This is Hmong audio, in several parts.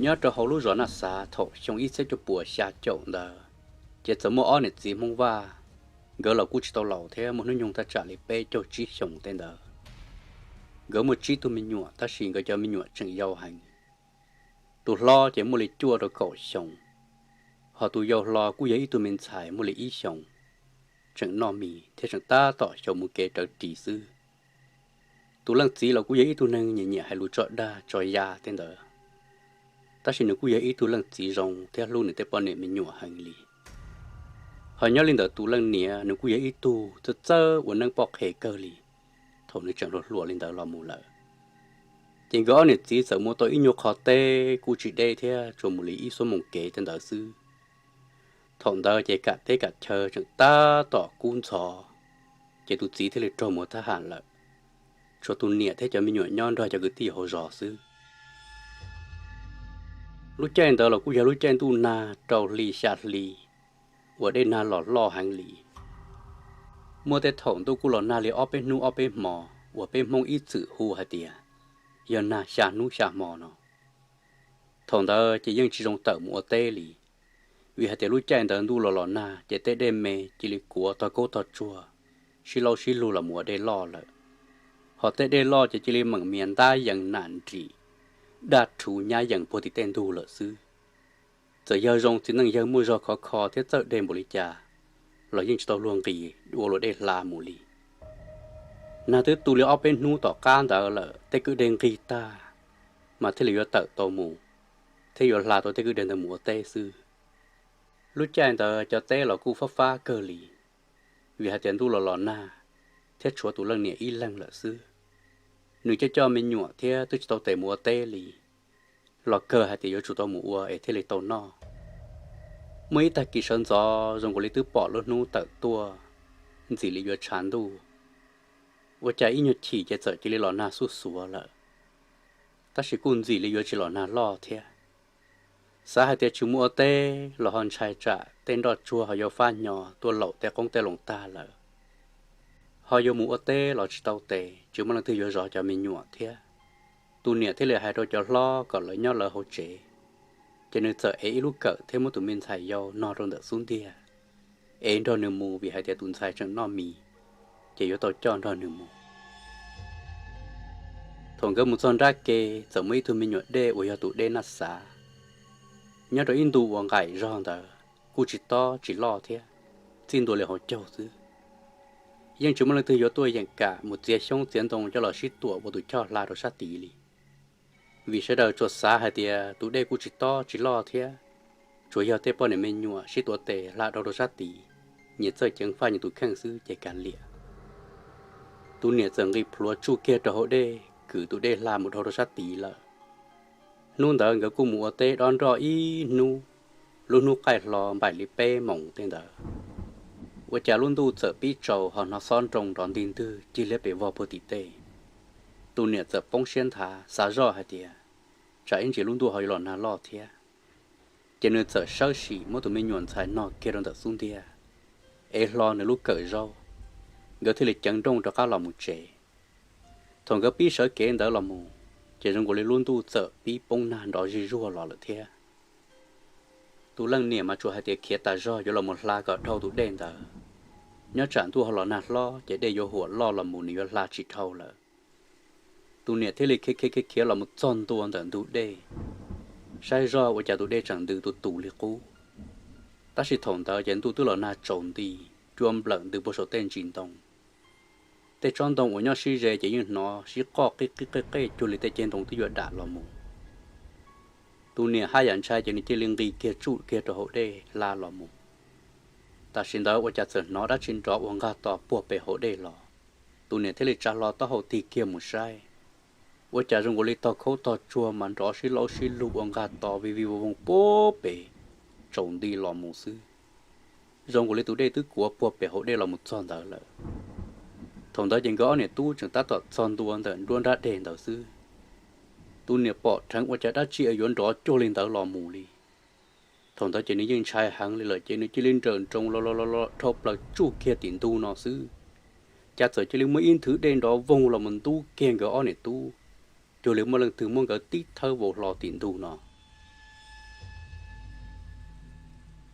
Nyob rau hauv lub zos Naj Xav thaum xyoo ib txhiab cuaj puas xya caum ntawd, ces txawm muaj ob niam txiv Hmoob Vaj, nkawd los kuj tsis tau laus thiab, muaj hnub nyoog thaj tsam li peb caug tsib xyoos tej ntawd. Nkawd muaj tsib tug me nyuam tab sis nkawd cov me nyuam tseem yau heev. Tus hlob ces muaj li cuaj rau kaum xyoos, hos tus yau hlo kuj yog ib tug me ntxhais muaj li ib xyoos, tseem noj mis thiab tseem tab tom xyaum mus kev rawv ris xwb. Tus leej txiv los kuj yog ib tug neeg nyiam nyiam hais lus tso dag tso ya tej ntawd, tab sis nws kuj yog ib tug leej txiv zoo thiab hlub nws tej poj niam me nyuam heev li. Hos nyob li ntawm tus leej niam, nws kuj yog ib tug txawj txawj ua neeb poj qhe kawg li thaum nws tseem hluas hluas li ntawd los mus lawm. Ces nkawd ob niam txiv txawm muaj tau ib nyuag qhov teb kuj tsis deb thiab, tsuas mus li ib xuab moos kev tej ntawd xwb. Thaum ntawd ces kam teb kam chaw tseem tab tom kub ntxhov, ces tus txiv thiaj li raug mus thab ham lawm, tshuav tus niam thiab cov me nyuam nyob nrog cov kwv tij hauv zos xwb. Lub caij ntawd los kuj yog lub caij ntuj nag rau hli xya hli uas dej nag los loj heev li. Muaj tej thaum ntuj kuj los nag li ob peb hnub ob peb hmo uas peb Hmoob ib txwm hu hais tias yog nag xya hnub xya hmo no. Thaum ntawd ces yeej tsis zoo tawm mus ua teb li, vim hais tias lub caij ntawd ntuj los los nag ces tej dej me cia li kuav tog kaub tog tsuag, sib laub sib lug los mus ua dej loj lawm. Hos tej dej loj ces cia li meem mias ntab yees nam nrim, daj rhuv nyab yees puag tim tej ntug lawm xwb. Txawm yawg zoo txiv neej yawg muaj zog khov kho thiab txawj dej npaum li cas los yeej tsis tau luag nqis ua luag dej hla mus li. Nag twb tu li ob peb hnub tom qab ntawd lawm tej kwj deg nqig tag, mas thiaj li yuav tawm tau mus thiab yuav hla tau tej kwj deg ntawd mus ua teb xwb. Lub caij ntawd cov teb los kuj fab fab kawg li, vim hais tias ntuj los los nag thiab tshuav tus leej niam ib leeg lawm xwb. Nws coj coj me nyuam thiab twb tsis tau tes mus ua teb li, los kawg hais tias yuav tsum tau mus ua es thiaj li tau noj. Muaj ib tag kis sawv ntxov zoo nkaus li twb pom lub hnub tawm tuaj, ntxim li yuav tshav ntuj. Ua cas ib nyuag chim ces txawm cia li los nag xuj xuav lawm, tab sis kuj ntxim li yuav tsis los nag loj thiab. Xav hais tias tsis mus ua teb los ho ntshai tsam tej nroj tsuag ho yuav fab hnyo tuaj laum tej qoob tej loo tag lawm, ho yuav mus ua teb los tsis tau tes, tsis muaj leej twg yuav zov cov me nyuam thiab. Tus niam thiaj li hais rau cov hlob kom lawv nyob lawv hauv tsev, ces nws txawm ev ib lub kawm thiab muab tus me ntxhais yau no rau ntawm xub ntiag, ev nrog nws mus vim hais tias tus ntxhais tseem noj mis, ces yuav tau coj nrog nws mus. Thaum nkawd mus txog nrab ke, txawm muaj ib tug me nyuam dej uas yog tus dej Naj Xav, nyob rau ib ntu uas nqaim zog ntawd kuj tsis tob tsis loj thiab, txij ntua li hauv caug xwb. Yeej tsis muaj leej twg yuav tuaj yeem kam mus txiav xyoob txiav ntoo coj los sib tuam ua tus choj hla rau sab tid li, vim sawv daws tsuas xav hais tias tus dej kuj tsis tob tsis loj thiab, tsuas yog tej poj niam me nyuam sib tuav tes hla dhau rau sab tid, nyias txawj ceev faj nyias tus kheej xwb ces kav liam. Tus niam txawm nqis plhuav tsuj kiag rau hauv dej kwv tus dej hla mus dhau rau sab tid lawm. Hnub ntawd nkawd kuj mus ua teb dob nroj ib hnub, lub hnub qaij hlo npaim li peb moos tej ntawd, ua cas lub ntuj txawm pib tsaus ho hnov xob nroo nrov ntig ntwg cig liab pes vog puag tim tej. Tus niam txawm poob siab nthav xav zoj hais tias tsam ib ntsis lub ntuj ho yuav los nag loj thiab. Ces nws txawm sawb sim muab tus me nyuam ntxhais no kiag rau ntawm xub ntiag, ev hlo nws lub kawm zaub, nkawd thiaj li ceev nrooj rov qab los mus tsev. Thaum nkawd pib sawv kev ntawd los mus, ces zoo nkaus li lub ntuj txawm pib poob nag nrov zij zuag los lawm thiab. Tus leej niam mas tsuas hais tias khiav tas zog yuav los mus hla kom dhau tus dej ntawd, nyob tsam ntuj ho los nag hlob ces dej yuav huam loj los mus nws yuav hla tsis dhau lawm. Tus niam thiaj li khiav khiav khiav khiav los mus txog ntua ntawm ntug dej, saib zog ua cas tus dej tseem ntws tus tus li qub. Tab sis thaum ntawd ces ntuj twb los nag tsaus nti, cua nplawm ntws puag saum tej ntsis ntoo. Tej tsob ntoo uas nyob sib ze ces yeej hnov sib qoj qij qij qej qej cuag li tej ceg ntoo twb yuav dam los mus. Tus niam haj yam ntshai ces nws cia li nqis kiag tsuj kiag rau hauv dej hla los mus. Tam sim ntawd ua cas txawm hnov dab tsi nrov ua nqag to puag pem hauv dej los. Tus niam thiaj li tsa hlo taub hau tig kiag mus saib, ua cas zoo nkaus li tog khaub tog tsuag mas nrov sib laub sib lug ua nqag to vij vij voog voog puag pem, tsaus nti los mus xwb. Zoo nkaus li tus dej twb kuav puag pem hauv dej los mus txog ntawd lawm. Thaum ntawd ces nkawd ob niam tub tseem tab tom txog ntua ntawm nruab nrab deg ntawd xwb. Tus niam pom dheev ua cas dab tsi yuav nrov cuag li ntawd los mus li. Thaum ntawd ces nws yeej ntshai heev li lawm ces nws cia li nrawm nroos los los los los dhau plaws tsuj kiag tim ntug no xwb. Cas txawm cia li muaj ib nthwv dej nrov voog los mus ntub kiag nkawd ob niam tub, cuag li muaj leej twg muab nkawd tib thawb vau hlo tim ntug no.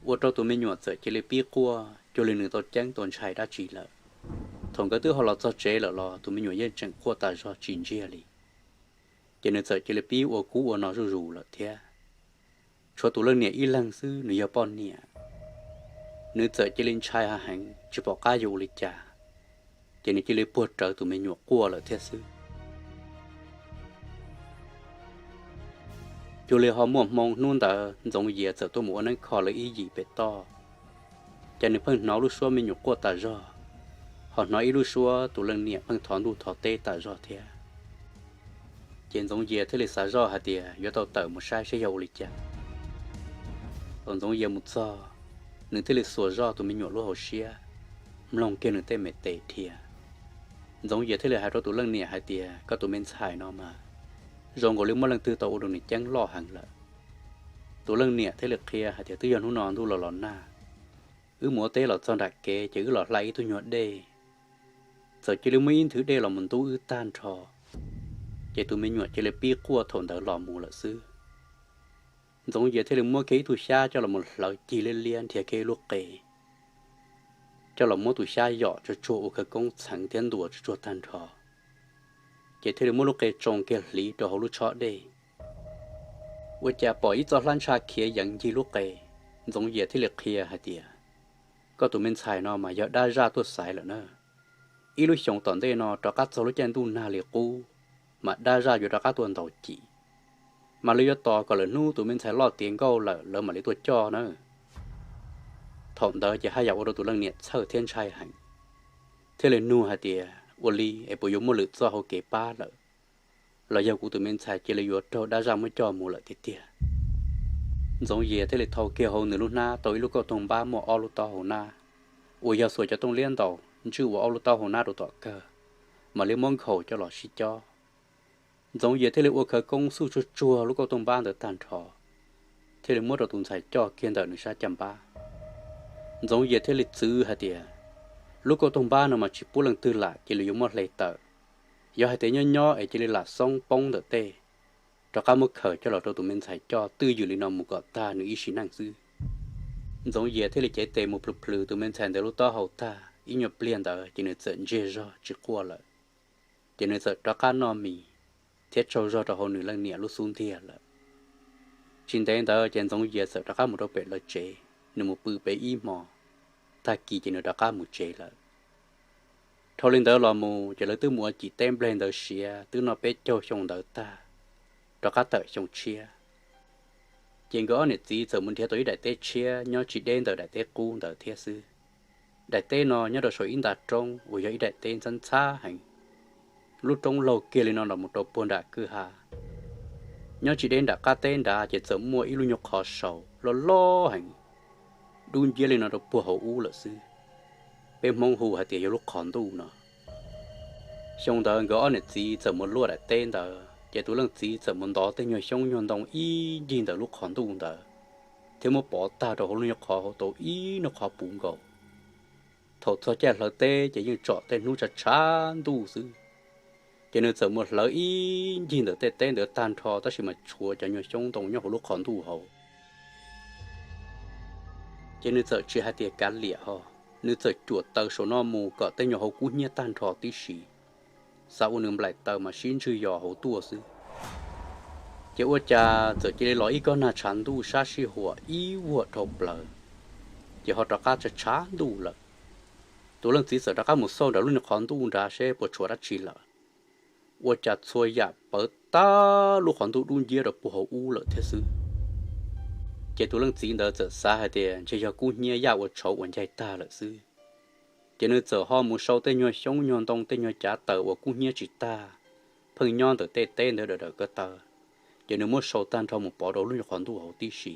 ua rau tus me nyuam txawm cia li pib quaj cuag li nws tau ceeb tau ntshai dab tsi lawm. Thaum nkawd twb ho los txog tsev lawm los tus me nyuam yeej tseem quaj tas zog tsis ntsiag li. Ces nws txawm cia li pib ua kub ua no zuj zus lawm thiab. Tshuav tus leej niam ib leeg xwb, nws yog poj niam, nws txawm cia li ntshai heev tsis pom qab yuav ua li cas, ces nws cia li puag rawv tus me nyuam quaj lawm thiab xwb. Cuag li ho muaj hmoo hnub ntawd Ntxoov Yias txawm tuaj mus ua neeb kho lawv ib yim pem toj, ces nws pheej hnov lub suab me nyuam quaj tas zog, ho hnov ib lub suab tus leej niam pheej thov ntuj thov teb tas zog thiab. Ces Ntxoov Yias thiaj li xav zoj hais tias yuav tau tawm mus saib saib yog ua li cas. Thaum Ntxoov Yias mus txog, nws thiaj li xuas zoj tus me nyuam lub hauv siab, mloog kiag nws tej me tes dhia. Ntxoov Yias thiaj li hais rau tus leej niam hais tias, koj tus me ntxhais no mas zoo nkaus li muaj leej twg tau ua rau nws ceeb loj heev lawm. Tus leej niam thiaj li qhia hais tias, twb yog hnub no ntuj los los nag, wb mus ua teb los txog nram kev ces wb los hla ib tug nyuag dej, txawm cia li muaj ib nthwv dej los mus ntub wb tag nrho, ces tus me nyuam cia li pib quaj thaum ntawd los mus lawm xwb. Ntxoov Yias thiaj li muab kiag ib tug xyab coj los mus hlawv cig liab liab nrhiav kiag ib lub qe, coj los muab tus xyab yom tsuag tsuag ua khawv koob txheev thiab ntuas tsuag tsuag tag nrho, ces thiaj li muab lub qe tsoo kiag hliv rau hauv lub tshob dej. Ua cas pom ib txoj hlab ntsha khiav yees ncig lub qe. Ntxoov Yias thiaj li qhia hais tias, koj tus me ntxhais no mas yog dab zaj tuaj xaiv lawm na. Ib lub xyoos tom ntej no rov qab txog lub caij ntuj nag li qub, mas dab zaj yuav rov qab tuaj ntaus cim, mas lawv yuav tos kom lawm hnub tus me ntxhais loj tiav nkauj lawm lawv mam li tuaj coj na. Thaum ntawd ces haj yam ua rau tus leej niam txhawj thiab ntshai heev, thiaj li nug hais tias, ua li es puas yuav muaj lwm txoj hau kev pab lawm, los yog kuv tus me ntxhais cia li yuav raug dab zaj muab coj mus lawm tiag tiag? Ntxoov Yias thiaj li thau kiag hauv nws lub hnab tau ib lub kauj toog npab muaj ob lub taub hau nab, uas yog xuas cov tooj liab ntaus ntswj ua ob lub taub hau nab rau tom kawg, mam li muab nkhaus coj los sib cob. Ntxoov Yias thiaj li ua khawv koob xuj tsuag tsuag lub kauj toog npab ntawd tag nrho, thiaj li muab rau tus ntxhais coj kiag ntawm nws sab caj npab. Ntxoov Yias thiaj li txwv hais tias, lub kauj toog npab no mas tsis pub leej twg lam cia li yuav muab hle tawm. Yog hais tias nyob nyob es cia li lam xoob poob ntawm tej, rov qab muab khaws coj los rau tus me ntxhais coj twj ywm li no mus kom tag nws ib sim neej xwb. Ntxoov Yias thiaj li cev tes mus plhws plhws tus me ntxhais ntawd lub taub hau tag, ib nyuag pliag ntawd ces nws txawm ntsiag zog tsis quaj lawm. Ces nws txawm rov qab noj mis thiab tsaug zog rau hauv nws leej niam lub xub ntiag lawm. Tsis ntev ntawd ces Ntxoov Yias txawm rov qab mus rau pem lawv tsev, nws mus pw pem ib hmo, tag kis ces nws rov qab mus tsev lawm. Dhau li ntawd los mus ces lawv twb mus ua cim teb nplej ntawd siav twb noj peb caug xyoo ntawd tag, rov qab tawm xyoo tshiab. Ces nkawd ob niam txiv txawm mus nrhiav tau ib daim teb tshiab nyob tsis deb ntawm daim teb qub ntawd thiab xwb. Daim teb no nyob rau saum ib nta roob uas yog ib daim teb ntxhab ntxhab heev, lub roob laug kiag li no los mus rau puag nram kwj ha. Nyob tsis deb nram qab teb nrad ces txawm muaj ib lub nyuag qhov sau loj loj heev, dub nciab li no rau puag hauv ub lawm xwb. Peb Hmoob hu hais tias yog lub qhov ntuj no. Xyoo ntawd nkawd ob niam txiv txawm mus luaj daim teb ntawd ces tus leej txiv txawm mus ntov tej nyuag xyoob nyuag ntoo ib ncig ntawm lub qhov ntuj ntawd, thiab muab pov tag rau hauv lub nyuag qhov hauv tau ib nyuag qhov puv nkaus. Thaum txog caij hlawv teb ces yeej tsom tej hnub tshav tshav ntuj xwb. Ces nws txawm mus hlawv ib ncig ntawm tej teb ntawd tag nrho tab sis mas tshuav cov nyuag xyoob ntoo nyob hauv lub qhov ntuj hauv. Ces nws txawm tsis hais tias kav liam ho, nws txawm cuam taws saum no mus kom tej nyuag hauv kub hnyiab tag nrho tib si, xav ua nws nplaim taws mas sib ntswj yos hauv tuaj xwb. Ces ua cas txawm cia li los ib kob nag tshav ntuj sab sij huam ib vuag dhau plaws, ces ho rov qab tshav tshav ntuj lawm. Tus leej txiv txawm rov qab mus xauj nram lub niag qhov ntuj nrad seb puas tshuav dab tsi lawm. Ua cas txhua yam pawv tag lub qhov ntuj dub nciab rau puag hauv ub lawm thiab xwb. Ces tus leej txiv ntawd txawm xav hais tias ntshe yog kub hnyiab yaj ua tshauv uas ncaig tag lawm xwb. Ces nws txawm ho mus sau tej nyuag xyoob nyuag ntoo tej nyuag cav taws uas kub hnyiab tsis tag, pheej nyob ntawm tej teb ntawd dawm dawm ko taw, ces nws muab sau tag nrho mus pov rau lub nyuag qhov ntuj hauv tib si.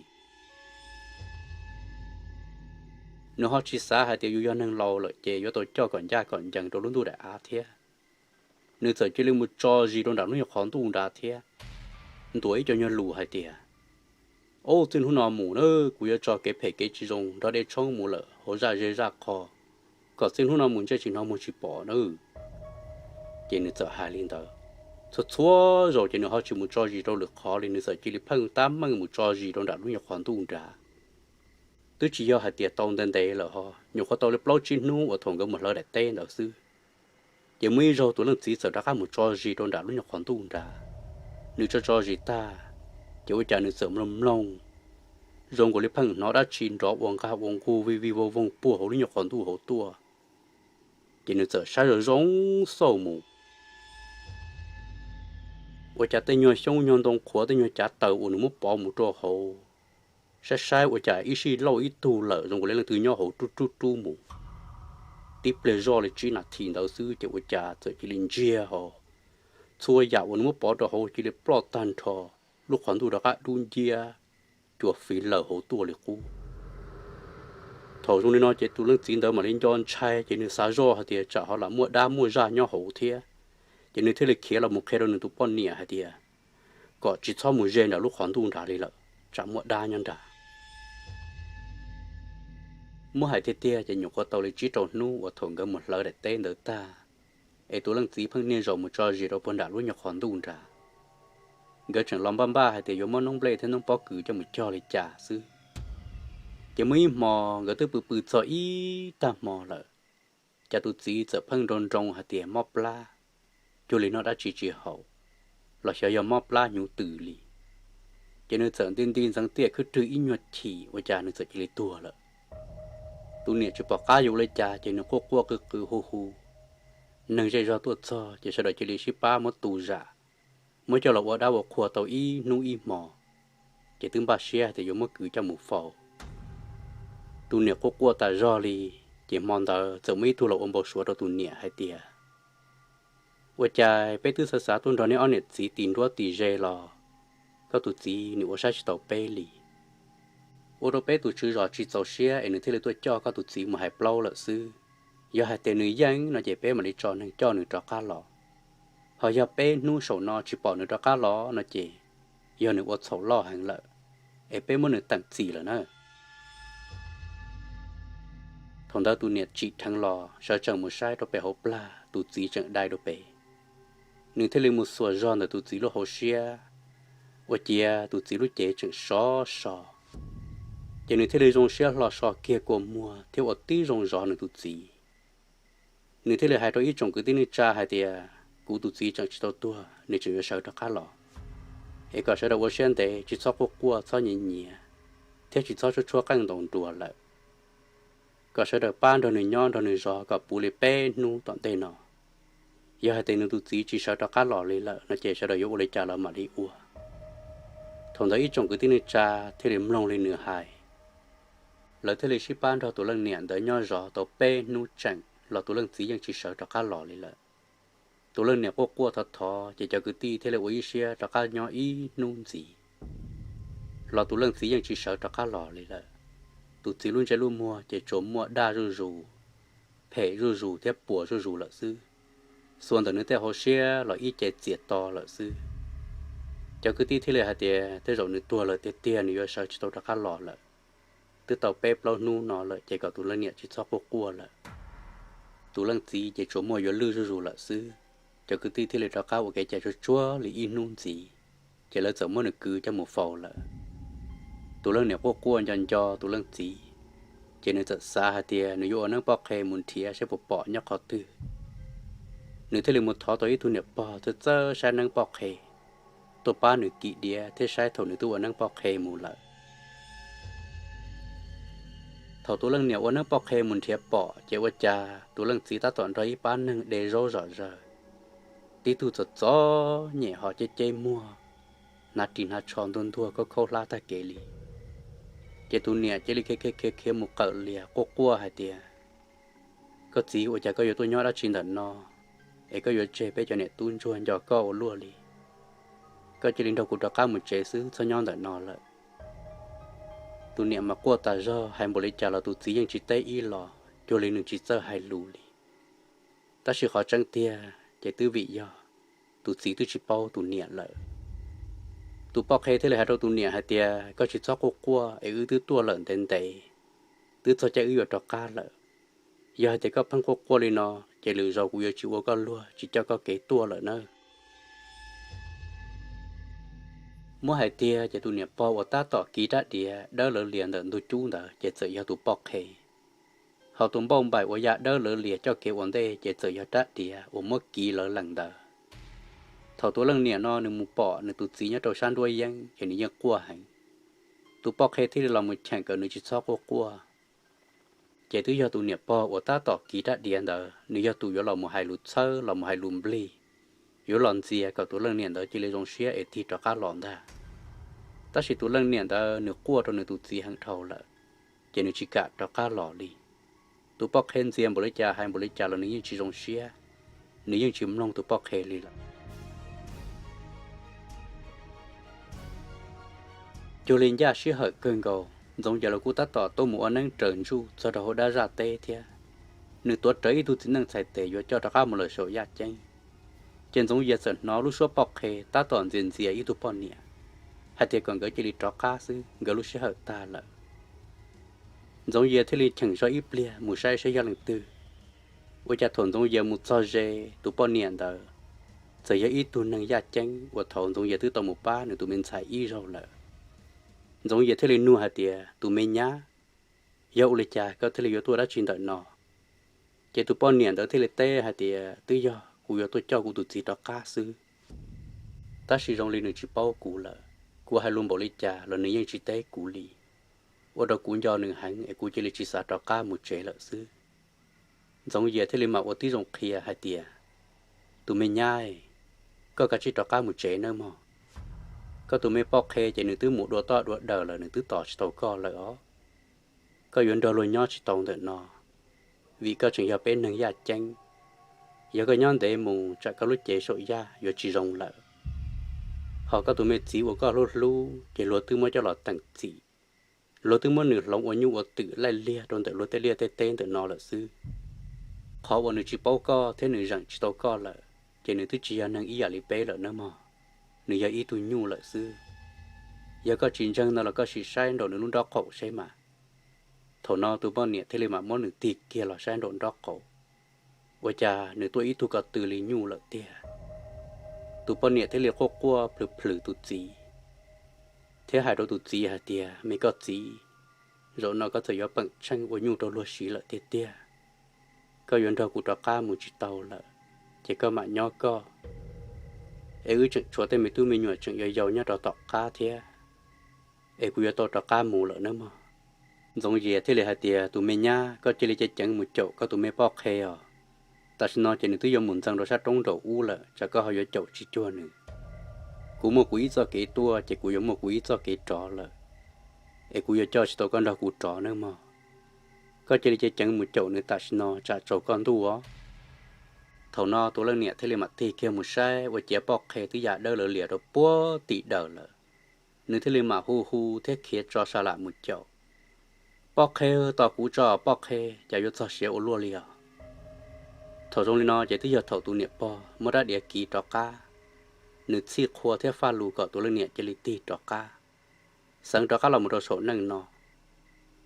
Nws ho tsis xav hais tias yus yog neeg laus lawm ces yuav tau coj kom ncaj kom ncees rau lub ntuj daim av thiab. Nws txawm cia li mus tso zis rau nram lub nyuag qhov ntuj nrad thiab, ntuas ib co nyuag lus hais tias, Ub, txij hnub no mus na, kuv yuav tso kev phem kev tsis zoo nrog dej tshoob mus lawm hauv zaj ze zaj qho, kom txij hnub no mus ntsej tsis hnov muag tsis pom na. Ces nws txawm hais li ntawd. Txhua txhua zaus ces nws ho tsis mus tso zis rau lwm qhov li, nws txawm cia li pheej tab meeg mus tso zis rau nram lub nyuag qhov ntuj nrad. Twb tsis yog hais tias tau ntev ntev lawm ho, nyuam qhuav tau li plaub tsib hnub uas thaum nkawd mus hlawv daim teb ntawd xwb, ces muaj ib zaug tus leej txiv txawm rov qab mus tso zis rau nram lub nyuag qhov ntuj nrad. Nws tso tso zis tag, ces ua cas nws txawm mloog mloog zoo nkaus li pheej hnov dab tsi nrov ua nqag ua nqug vij vij voog voog puag hauv lub nyuag qhov ntuj hauv tuaj. Ces nws txawm saib zoo zoo xauj mus, ua cas tej nyuag xyoob nyuag ntoo qhuav tej nyuag cav taws uas nws muab pov mus rau hauv, saib saib ua cas ib sij lauj ib tug lawm zoo nkaus li leej twg nyob hauv rub rub rub mus. Tib pliag zoj li tsib nas this ntawd xwb ces ua cas txawm cia li ntsiag ho, txhua yam uas nws muab pov rau hauv cia li ploj tag nrho, lub qhov ntuj rov qab dub nciab, cua fiv lawm hauv tuaj li qub. Thaum zoo li no ces tus leej txiv ntawd mam li nco ntshai ces nws xav zoj hais tias tsam ho lam muaj dab muaj zaj nyob hauv thiab, ces nws thiaj li khiav los mus qhia rau nws tus poj niam hais tias kom tsis txhob mus ze nram lub qhov ntuj nrad li lawm, tsam muaj dab nyob nrad. Muab hais tiag tiag ces nyuam qhuav tau li tsib rau hnub uas thaum nkawd mus hlawv daim teb ntawd tag, es tus leej txiv pheej niaj zaus mus tso zis rau puag nram lub nyuag qhov ntuj nrad. Nkawd tseem los npaj npaj hais tias yuav muab noob nplej thiab noob pob kws coj mus cog li cas xwb. Ces muaj ib hmo nkawd twb pw pw txog ib tag hmo lawm, cas tus txiv txawm pheej nroo nroo hais tias mob plab, cuag li noj dab tsi tsis haum, los xyov yog mob plab hnyuv tws li. Ces nws txawm nti nti ntxeev tiaj khwb rwg ib nyuag chim ua cas nws txawm cia li tuag lawm. Tus niam tsis pom qab yuav ua li cas ces nws quaj quaj qw qw hu hu. Neeg zej zog tuaj txog ces sawv daws cia li sib pab muab tu zam, muab coj los ua dab ua qhua tau ib hnub ib hmo, ces twb npaj siab hais tias yuav muab kwv coj mus faus. Tus niam quaj quaj tas zog li, ces hmo ntawd txawm muaj ib tug los ua npau suav rau tus niam hais tias, ua cas peb twb xav xav tuaj nrog neb ob niam txiv tis nruab tis ze los koj tus txiv nws ua saib tsis taus peb li. Ua rau peb tus tswv zos tsis txaus siab es nws thiaj li tuaj coj koj tus txiv mus hais plaub lawm xwb. Yog hais tias nws yeej no ces peb mam li tso neeg coj nws rov qab los. Ho yog peb hnub saum no tsis pom nws rov qab los no ces yog nws ua txhaum loj heev lawm, es peb muab nws teem txim lawm na. Thaum ntawd tus niam tsim dheev los sawv tsees mus saib rau pem hauv plag, tus txiv tseem dai rau pem. Nws thiaj li mus xuas zog ntawm tus txiv lub hauv siab, ua ciav tus txiv lub cev tseem sov so. Ces nws thiaj li zoo siab hlo so kiag kua muag thiab ua tib zoo zov nws tus txiv. Nws thiaj li hais rau ib tsoom kwv tij neej tsa hais tias, kuv tus txiv tseem tsis tau tuag, nws tseem yuav sawv rov qab los, es kom sawv daws ua siab ntev, tsis txhob quaj quaj, txhob nyiav nyiav, thiab tsis txhob tshuab tshuab qeej ntaus nruas lawm. Kom sawv daws pab nrog nws nyob nrog nws zov kom puv li peb hnub tom ntej no. Yog hais tias nws tus txiv tsis sawv rov qab los li lawm no ces sawv daws yuav ua li cas los mam li ua. Thaum ntawd ib tsoom kwv tij neej tsa thiaj li mloog li nws hais. Lawv thiaj li sib pab nrog tus leej niam ntawd nyob zov tau peb hnub tseem los tus leej txiv yeej tsis sawv rov qab los li lawm. Tus leej niam quaj quaj thov thov ces cov kwv tij thiaj li ua ib siab rov qab nyob ib hnub ntxiv, los tus leej txiv yeej tsis sawv rov qab los li lawm. Tus txiv lub ntsej lub muag ces tsuas muaj daj zuj zus, phem zuj zus thiab puas zuj zus lawm xwb. Xuas ntawm nws tej hauv siab los ib ce txias to lawm xwb. Cov kwv tij thiaj li hais tias tej zaum nws tuag lawm tiag tiag, nws yuav sawv tsis tau rov qab los lawm. Twb tau peb plaub hnub no lawm ces kom tus leej niam tsis txhob quaj quaj lawm. Tus leej txiv ces tsuas muaj yuav lwj zuj zus lawm xwb. Cov kwv tij thiaj li rov qab ua kev cai tsuag tsuag li ib hnub ntxiv, ces lawv txawm muab nws kwv coj mus faus lawm. Tus leej niam quaj quaj nco nco tus leej txiv, ces nws txawm xav hais tias nws yuav ua neeb poj qhe mus nrhiav saib puas pom nyob qhov twg. Nws thiaj li mus thov tau ib tug niam pog txawj txawj saib neeb poj qhe tuaj pab nws kis diav thiab saib thaum nws twb ua neeb poj qhe mus lawm. Thaum tus leej niam ua neeb poj qhe mus nrhiav pom ces ua cas tus leej txiv tab tom nrog ib pab neeg de zaub zom zaws. Tib tug txom txom nyem ho ceb ceb muag, hnav ris hnav tsho ntuag ntuag khaub khaub hlab tag kev li. Ces tus niam cia li khiav khiav khiav khiav mus qawm lias quaj quaj hais tias, koj txiv, ua cas koj yuav tuaj nyob dab tsi ntawm no, es koj yuav tseg peb cov niam tub ntsuag nco koj ua luaj li? Koj cia li nrog kuv rov qab mus tsev xwb, txhob nyob ntawm no lawm. Tus niam mas quaj tas zog hais npaum li cas los tus txiv yeej tsis teb ib los, cuag li nws tsis txawj hais lus li. Tab sis qhov tseeb tiag ces twb vim yog tus txiv twb tsis paub tus niam lawm. Tus poj qhe thiaj li hais rau tus niam hais tias, koj tsis txhob quaj quaj es wb twb tuaj lawm ntev ntev, twb txog caij wb yuav rov qab lawm. Yog hais tias koj pheej quaj quaj li no, ces lwm zaus kuv yuav tsis ua koj luag, tsis coj koj kev tuaj lawm nawb. Muab hais tiag ces tus niam pog uas tab tom kiv rab diav dawb lawv lias ntawm ntug cub ntawd ces txawm yog tus poj qhe. Hos tus npauj npaim uas ya dawb lawv lias coj kev ua ntej ces txawm yog rab diav uas muab kiv lawv lees ntawd. Thaum tus leej niam no nws mus pom nws tus txiv nyob rau sab nruab yeeb ces nws yeej quaj heev. Tus poj qhe thiaj li los mus cheem kom nws tsis txhob quaj quaj. Ces twb yog tus niam pog uas tab tom kiv rab diav ntawd nws yog tus yuav los mus hais lus txhawb los mus hais lus nplig, yuav los ntxias kom tus leej niam ntawd cia li zoo siab es tig rov qab los ntag. Tab sis tus leej niam ntawd nws quaj rau nws tus txiv heev dhau lawm, ces nws tsis kam rov qab los li. Tus poj qhe ntxias npaum li cas hais npaum li cas los nws yeej tsis zoo siab, nws yeej tsis mloog tus poj qhe li lawm. Cuag li ncaj sij hawm kawg nkaus Ntxoov Yias los kuj tab tom tuaj mus ua neeb raws ntsuj txog rau hauv dab zaj teb thiab. Nws tuav rawv ib tug txiv neej txhais tes yuav coj rov qab mus lawm saum yaj ceeb. Ces Ntxoov Yias txawm hnov lub suab poj qhe tab tom ntxias ntxias ib tug poj niam hais tias kom nkawd cia li rov qab xwb, nkawd lub sij hawm tag lawm. Ntxoov Yias thiaj li cheem zog ib pliag mus saib saib yog leej twg. Ua cas thaum Ntxoov Yias mus txog ze tus poj niam ntawd, txawm yog ib tug neeg yaj ceeb uas thaum Ntxoov Yias twb tau mus pab nws tus me ntxhais ib zaug lawm. Ntxoov Yias thiaj li nug hais tias, Tus me nyab, yog ua li cas koj thiaj li yuav tuaj dab tsi ntawm no? Ces tus poj niam ntawd thiaj li teb hais tias, Twb yog kuv yuav tuaj coj kuv tus txiv rov qab xwb. Tab sis zoo li nws tsis paub kuv lawm, kuv hais lus npaum li cas los nws yeej tsis teb kuv li, ua rau kuv nco nws heev es kuv cia li tsis xav rov qab mus tsev lawm xwb. Ntxoov Yias thiaj li mam ua tib zoo qhia hais tias, Tus me nyab, koj kav tsij rov qab mus tsev nawb mog. Koj tus me poj qhe ces nws twb mus dua toj dua daws lawm, nws twb tos tsis tau koj lawm os. Koj yuav nrog luag nyob tsis tau ntawm no, vim koj tseem yog peb neeg yaj ceeb. Yog koj nyob ntev mus tsam koj lub cev saum yaj yuav tsis zoo lawm. Hos koj tus me txiv uas koj hlub hlub ces luag twb muab coj los teem txim, luag twb muab nws hloov ua nyuj ua twm laij liag rau ntawm luag tej liaj tej teb ntawm no lawm xwb. Qhov uas nws tsis paub koj thiab nws zeem tsis tau koj lawm, ces nws twb tsis yog neeg ib yam li peb lawm nawb mog, nws yog ib tug nyuj lawm xwb. Yog koj tsis ntseeg no los koj sim saib nraum nws lub nrob qaum seb mas. Thaum no tus poj niam thiaj li mam muab nws tig kiag los saib nraum nrob qaum, ua cas nws tuaj ib tug ko tw li nyuj lawm tiag. Tus poj niam thiaj li quaj quaj plhws plhws tus txiv, thiab hais rau tus txiv hais tias, Me koj txiv, zaum no koj txawm yuav peem tsheej ua nyuj rau luag siv lawm tiag tiag. Koj yuav nrog kuv rov qab mus tsis tau lawm, ces koj mam nyob koj, es wb tseem tshuav tej me tub me nyuam tseem yau yau nyob rau tom qab thiab, es kuv yuav tau rov qab mus lawm nawb mog. Ntxoov Yias thiaj li hais tias, Tus me nyab, koj cia li ceev ceev mus caum koj tus me poj qhe os. Tam sim no ces nws twb yuav mus ntxeev rau sab roob nraum ub lawm, tsam koj ho yuav caum tsis cuag nws. Kuv muaj kuv ib txoj kev tuaj ces kuv yuav muaj kuv ib txoj kev rov lawm, es kuv yuav coj tsis tau koj nrog kuv rov nawb mog. Koj cia li ceev ceev mus caum nws tam sim no tsam tsaus koj ntuj os. Thaum no tus leej niam thiaj li mam tig kiag mus saib ua ciav poj qhe twb ya dawb lawv lias rau puag tim dawm lawm. Nws thiaj li mam hu hu thiab khiav tso sa lam mus caum. Poj qhe, tos kuv tso poj qhe, cas yuav txog siav ua luaj li os. Thaum zoo li no ces twb yog thaum tus niam pog muab rab diav kiv rov qab, nws txhij qhua thiab faj lus kom tus leej niam cia li tig rov qab, xeev rov qab los mus rau saum neej no.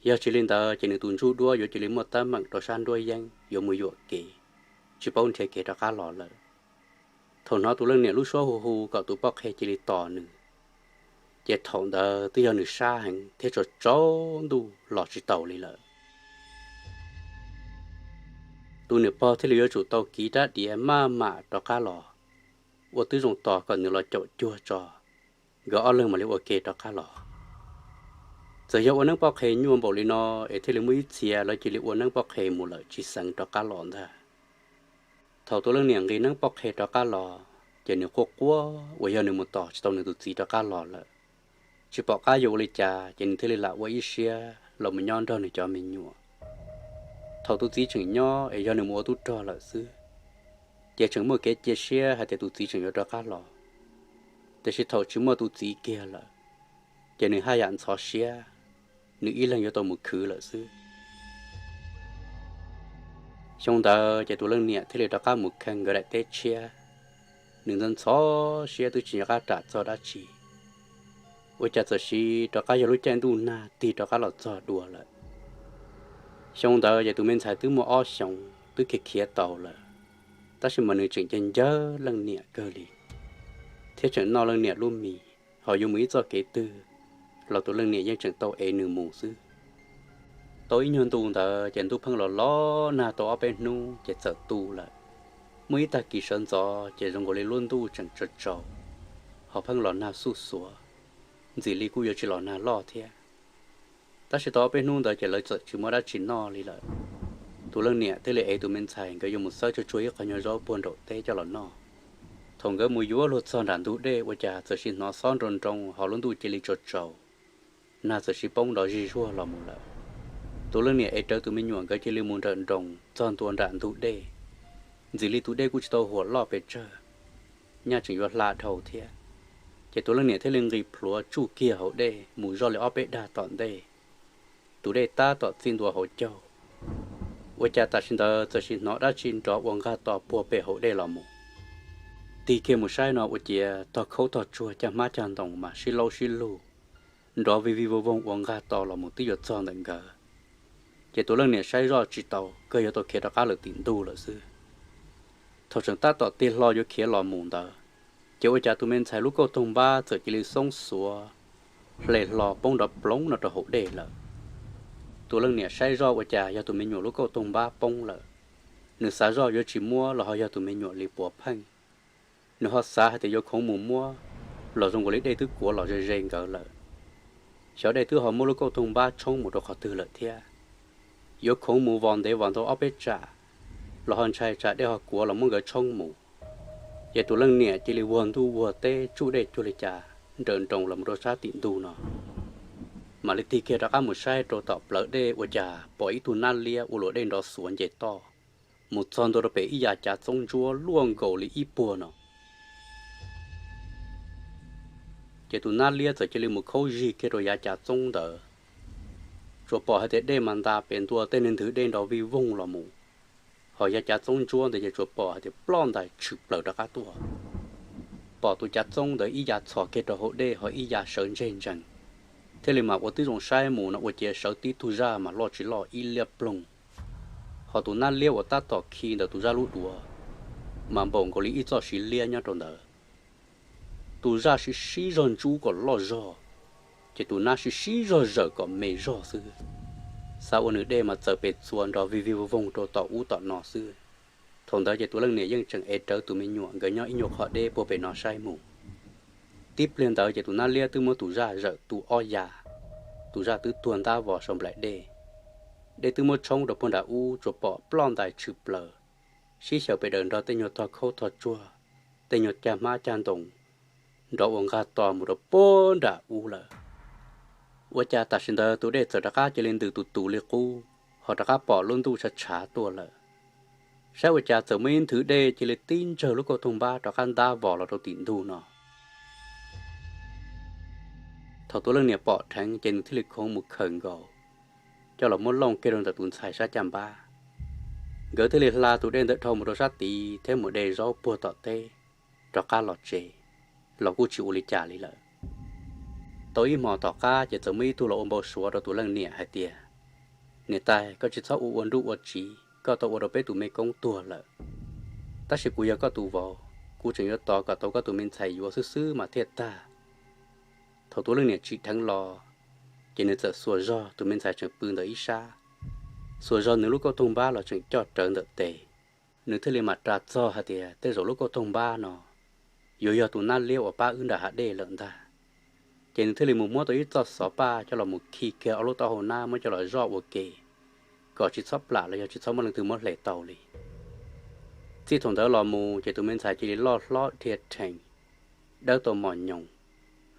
Yog tsis li ntawd ces nws tus ntsuj duab yuav cia li muaj teeb meem rau sab nruab yeeb yuav mus yuam kev, tsis paub nrhiav kev rov qab los lawm. Thaum hnov tus leej niam lub suab hu hu kom tus poj qhe cia li tos nws, ces thaum ntawd twb yog nws sab heev thiab tsaus tsaus ntuj los tsis taus li lawm. Tus niam pog thiaj li yuav tsum tau kiv rab diav maj mam rov qab los, ua tib zoo tos kom nws los caum cuag tso, nkawd ob leeg mam li ua ke rov qab los. Txawm yog ua neeb poj qhe nyuaj npaum li no, es thiaj li muaj ib txhia lawv cia li ua neeb poj qhe mus lawm tsis xeev rov qab los ntag. Thaum tus leej niam nqis neeb poj qhe rov qab los, ces nws quaj quaj uas yog nws mus tos tsis tau nws tus txiv rov qab los lawm. Tsis pom qab yuav ua li cas ces nws thiaj li lam ua ib siab los mus nyob nrog nws cov me nyuam. Thaum tus txiv tseem nyob es yog nws mus ua tub rog lawm xwb, ces tseem muaj kev cia siab hais tias tus txiv tseem yuav rov qab los. Tiam sis thaum tsis muaj tus txiv kiag lawm, ces nws haj yam ntxhov siab, nws ib leeg yuav tau mus khwv lawm xwb. Xyoo ntawd ces tus leej niam thiaj li rov qab mus kheej nkawd daim teb tshiab. Nws ntxhov ntxhov siab twb tsis nco qab ram txog dab tsi, ua cas txawm siv rov qab yog lub caij ntuj nag tig rov qab los txog dua lawm. Xyoo ntawd ces tus me ntxhais twb muaj ob xyoos twb khiav khiav tau lawm, tab sis mas nws tseem ncaj ncawg leej niam kawg li, thiab tseem noj leej niam lub mis, qhov yuav mus ib txoj kev twg los tus leej niam yeej tseem tau ev nws mus xwb. Tau ib nyuag ntu ntawd ces ntuj pheej los los nag tau ob peb hnub ces txawm tu lawm. Muaj ib tag kis sawv ntxov ces zoo nkaus li lub ntuj tseem tsaus tsaus, ho pheej los nag xuj xuav, ntxim li kuj yuav tsis los nag loj thiab. Tab sis tau ob peb hnub ntawd ces lawv txawm tsis muaj dab tsi noj li lawm. Tus leej niam thiaj li ev tus me ntxhais nkawd yuav mus xawb tsuag tsuag ib qho nyuag zaub puag nraum teb coj los noj. Thaum nkawd mus yuav luag txog nram ntug dej ua cas txawm sis hnov xob nroo nroo ho lub ntuj cia li tsaus tsaus, nag txawm sis poob nrov zig zuag los mus lawm. Tus leej niam ev rawv tus me nyuam nkawd cia li mus nrawm nroos txog ntua nram ntug dej. Ntxim li tus dej kuj tsis tau huam loj pes tsawg, nyaj tseem yuav hla dhau thiab. Ces tus leej niam thiaj li nqis plhuav tsuj kiag hauv dej mus zoj li ob peb dag tom ntej. Tus dej tab tom txij ntua hauv caug, ua cas tam sim ntawd txawm sis hnov dab tsi nrov ua nqag to puag pem hauv dej los mus. Tig kiag mus saib no ua ciav tog khaub tog tsuag cag hmab cag ntoos mas sib laub sib lug, nrov vij vij voog voog ua nqag to los mus twb yuav txog ntawm nkawd. Ces tus leej niam saib zoj tsis tau, kawg yuav tau khiav rov qab lawm tim ntug lawm xwb. Thaum tseem tab tom tig hlo yuav khiav los mus ntawd, ces ua cas tus me ntxhais lub kauj toog npab txawm cia li xoob xuav hle hlo poob nrov ploov no rau hauv dej lawm. Tus leej niam saib zoj ua cas yog tus me nyuam lub kauj toog npab poob lawm. Nws xav zoj yuav tsis muab los ho yog tus me nyuam li puav pheej. Nws ho xav hais tias yuav khoov mus muab los zoo nkaus li dej twb kuav los ze ze nkawd lawm. Xyov dej twb ho muab lub kauj toog npab tshoob mus rau qhov twg lawm thiab. Yuav khoov mus vos ntev vos ntau ob peb tsam los ho ntshai tsam dej ho kuav los muab nkawd tshoob mus. Ces tus leej niam cia li vuag ntuj vuag teb tsuj dej cuag li cas nrawm nroos los mus rau sab tim ntug no, mam li tig kiag rov qab mus saib rau tom plawv dej ua cas pom ib tug nab liab ua luam dej nrov xuav nce toj mus txog ntua rau pem ib yav cav txoob ntsuab luaj nkaus li ib puag no. Ces tus nab liab txawm cia li mus khaub zig kiag rau yav cav txoob ntawd. Tsuas pom hais tias dej mas nta pes ntua tej niag ntwg dej nrov vij voog los mus, ho yav cav txoob ntsuab ntawd ces tsuas pom hais tias ploj ntais tshwm plaws rov qab tuaj. Pom tus cav txoob ntawd ib yav txhos kiag rau hauv dej ho ib yav sawv ntseg ntsees, thiaj li mas ua tib zoo saib mus no ua ciav sawv tib tug zaj mas loj tsis loj ib liab ploog, ho tus nab liab uas tab tom khi ntawm tus zaj lub duav mas npaum nkaus li ib txoj siv liab nyob rau ntawd. Tus zaj sib sib zog ntsub kom loj zog, ces tus nab sib sib zog zawm kom me zog xwb. Xav ua nws dej mas txawm pes txuas nrov vij vij voog voog rau tom ub tom no xwb. Thaum ntawd ces tus leej niam yeej tseem ev rawv tus me nyuam nkawd nyob ib nyuag qhov deb puag pem no saib mus. Tib pliag ntawd ces tus nab liab twb muab tus zaj zawm tu ob ya, tus zaj twb tuag ntab vos saum nplaim dej. Dej twb muab tshoob rau puag nram ub tsuas pom ploj ntais tshwm plaws, sib xyaw pes daws nrog tej nyuag tog khaub tog tsuag, tej nyuag cag hmab cag ntoos nrov ua nqag to mus rau puag nram ub lawm. Ua cas tam sim ntawd tus dej txawm rov qab cia li ntws tus tus li qub, ho rov qab pom lub ntuj tshav tshav tuaj lawm. Saib ua cas txawm muaj ib nthwv dej cia li tib ntsawg lub kauj toog npab rov qab ntab vos los rau tim ntug no. Thaum tus leej niam pom dheev ces nws thiaj li khoov mus khawm nkaus, coj los muab looj kiag rau ntawm tus ntxhais sab caj npab. Nkawd thiaj li hla tus dej ntawd dhau mus rau sab tid thiab mus de zaub puag tom teb rov qab los tsev, los kuj tsis ua li cas li lawm. Tau ib hmos tom qab ces txawm muaj ib tug los ua npau suav rau tus leej niam hais tias, Niam tais, koj tsis txhob ua ua nruj ua tsiv, koj tau ua rau peb tus me koob tuag lawm. Tab sis kuv yog koj tus vauv, kuv tseem yuav tos kom tau koj tus me ntxhais yuav xwb xwb mas thiaj tag. Thaum tus leej niam tsim dheev los, ces nws txawm xuas zog tus me ntxhais tseem pw ntawm ib sab, xuas zog nws lub kauj toog npab los tseem coj rawv ntawm tes. Nws thiaj li mam ras txog hais tias tej zaum lub kauj toog npab no yuav yog tus nab liab uas pab wb nram hav dej lawm ntag. Ces nws thiaj li mus muab tau ib txoj xov paj coj los mus khi kiag ob lub taub hau nab muab coj los zoj ua ke, kom tsis txhob plam los yog tsis txhob muaj leej twg muab hle tau li. Txij thaum ntawd los mus ces tus me ntxhais cia li loj hlob dhia rhees, dawb tau mos nyoos,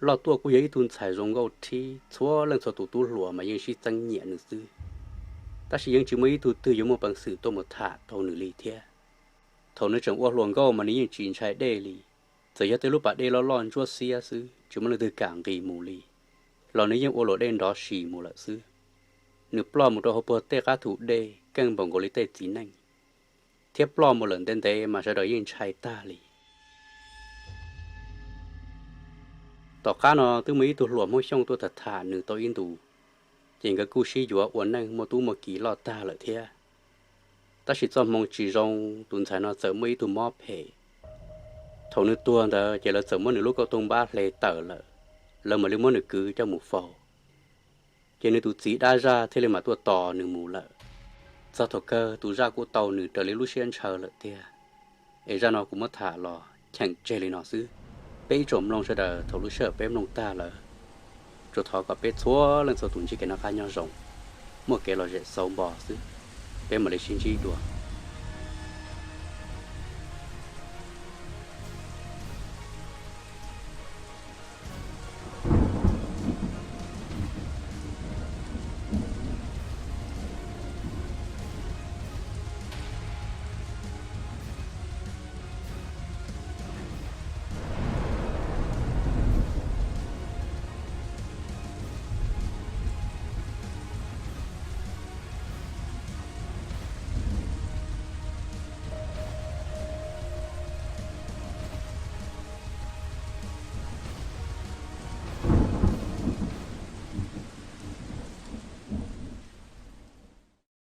loj tuaj kuj yog ib tug ntxhais zoo nkauj thib, txhua leej txhua tus tub hluas mas yeej sib txeeb nyiam nws xwb. Tab sis yeej tsis muaj ib tug twg yuav muaj peev xwm tuaj mus tham tau nws li thiab. Thaum nws tseem ua hluas nkauj mas nws yeej tsis ntshai dej li, txawm yog tej lub pas dej loj loj ntsuab xiab xwb tsis muaj leej twg kam nqis mus li, los nws yeej ua luam dej nrov sis mus lawm xwb. Nws ploj mus rau hauv puag tej qab thu dej keej npaum nkaus li tej txiv neej, thiab ploj mus lawm ntev ntev mas sawv daws yeej ntshai tag li. Tom qab no twb muaj ib tug hluas Hmoob Xyooj tuaj tham tham nws tau ib ntus, ces nkawd kuj sib yuav ua neej muaj tub muaj ki loj tag lawm thiab. Tab sis txoj hmoo tsis zoo, tus ntxhais no txawm muaj ib tug mob phem. Thaum nws tuag ntawd ces lawv txawm muab nws lub kauj toog npab hle tawm lawm, lawv mam li muab nws kwv coj mus faus. Ces nws tus txiv dab zaj thiaj li mam tuaj tos nws mus lawm. Txog thaum kawg tus zaj kuj tau nws raws li lub siab ntshaw lawm tiag. Es zaj no kuv muab tham los cheem tseg li no xwb. Peb ib tsoom mloog sawv daws thaum lub sij hawm peb mloog tag lawm, tsuas thov kom peb txhua leej txhua tus ntsib kev noj qab nyob zoo, muaj kev lom zem xauv npo xwb. Peb mam li sib ntsib dua.